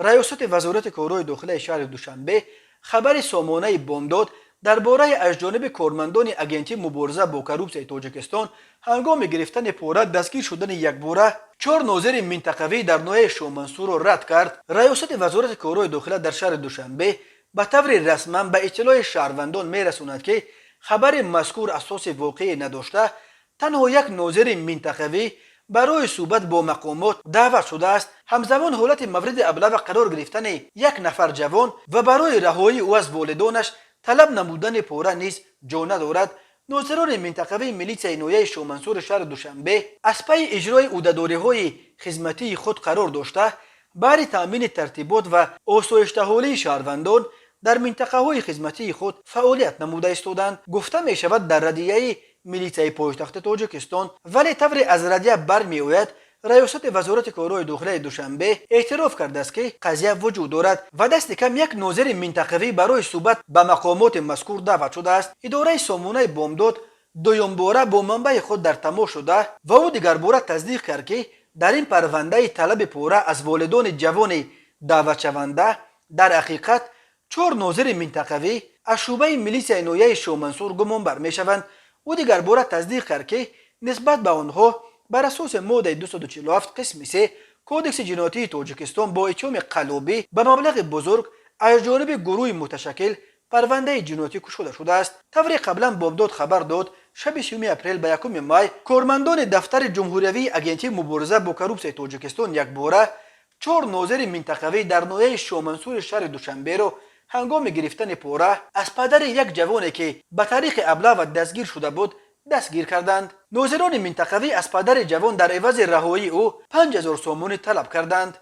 Раёсати Вазорати корҳои дохилаи шаҳри Душанбе хабари сомонаи Бомдод дар бораи аз ҷониби кормандони Агентии мубориза бо коррупсияи Тоҷикистон ҳангоми гирифтани пора дастгир шудани якбора чор нозири минтақавӣ дар ноҳияи Шоҳмансурро рад кард. Раёсати Вазорати корҳои дохила дар шаҳри Душанбе ба таври расман ба иттилои шаҳрвандон мерасонад, ки хабари мазкур асоси воқеӣ надошта, танҳо як нозири минтақавӣ барои суҳбат бо мақомот даъват шудааст. Ҳамзамон, ҳолати мавриди аблава қарор гирифтани як нафар ҷавон ва барои раҳоии ӯ аз волидонаш талаб намудани пора низ ҷо надорад. Нозирони минтақавии милитсияи ноҳияи Шоҳмансури шаҳри Душанбе аз пайи иҷрои ӯҳдадориҳои хизматии худ қарор дошта, баҳри таъмини тартибот ва осоиштаҳолии шаҳрвандон дар минтақаҳои хизматии худ фаъолият намуда истоданд, гуфта мешавад дар радияи милитсияи пойтахти Тоҷикистон. Вале тавре аз радия бармеояд, Раёсати Вазорати корҳои дохилаи Душанбе эътироф кардааст, ки қазия вуҷуд дорад ва дасти кам як нозири минтақавӣ барои суҳбат ба мақомоти мазкур даъват шудааст. Идораи сомонаи Бомдод дуюмбора бо манбаи худ дар тамос шуда ва ӯ дигарбора тасдиқ кард, ки дар ин парвандаи талаби пора аз волидони ҷавони даъватшаванда дар ҳақиқат чор нозири минтақавӣ аз шӯъбаи милисияи ноҳияи Шоҳмансур гумонбар мешаванд. Ӯ дигарбора тасдиқ кард, ки нисбат ба онҳо бар асоси моддаи 247 қисми 3 Кодекси ҷиноятии Тоҷикистон бо иттиҳоми қаллобӣ ба маблағи бузург аз ҷониби гурӯҳи муташаккил парвандаи ҷиноятӣ кушода шудааст. Тавре қаблан Бомдод хабар дод, шаби 30 апрел ба 1 май кормандони дафтари ҷумҳуриявии Агентии мубориза бо коррупсияи Тоҷикистон якбора чор нозири минтақавӣ дар ноҳияи Шоҳмансури шаҳри Душанберо ҳангоми гирифтани пора аз падари як ҷавоне, ки ба тариқи аблава дастгир шуда буд, дастгир карданд. Нозирони минтақавӣ аз падари ҷавон дар ивази раҳоии ӯ 5000 сомонӣ талаб карданд.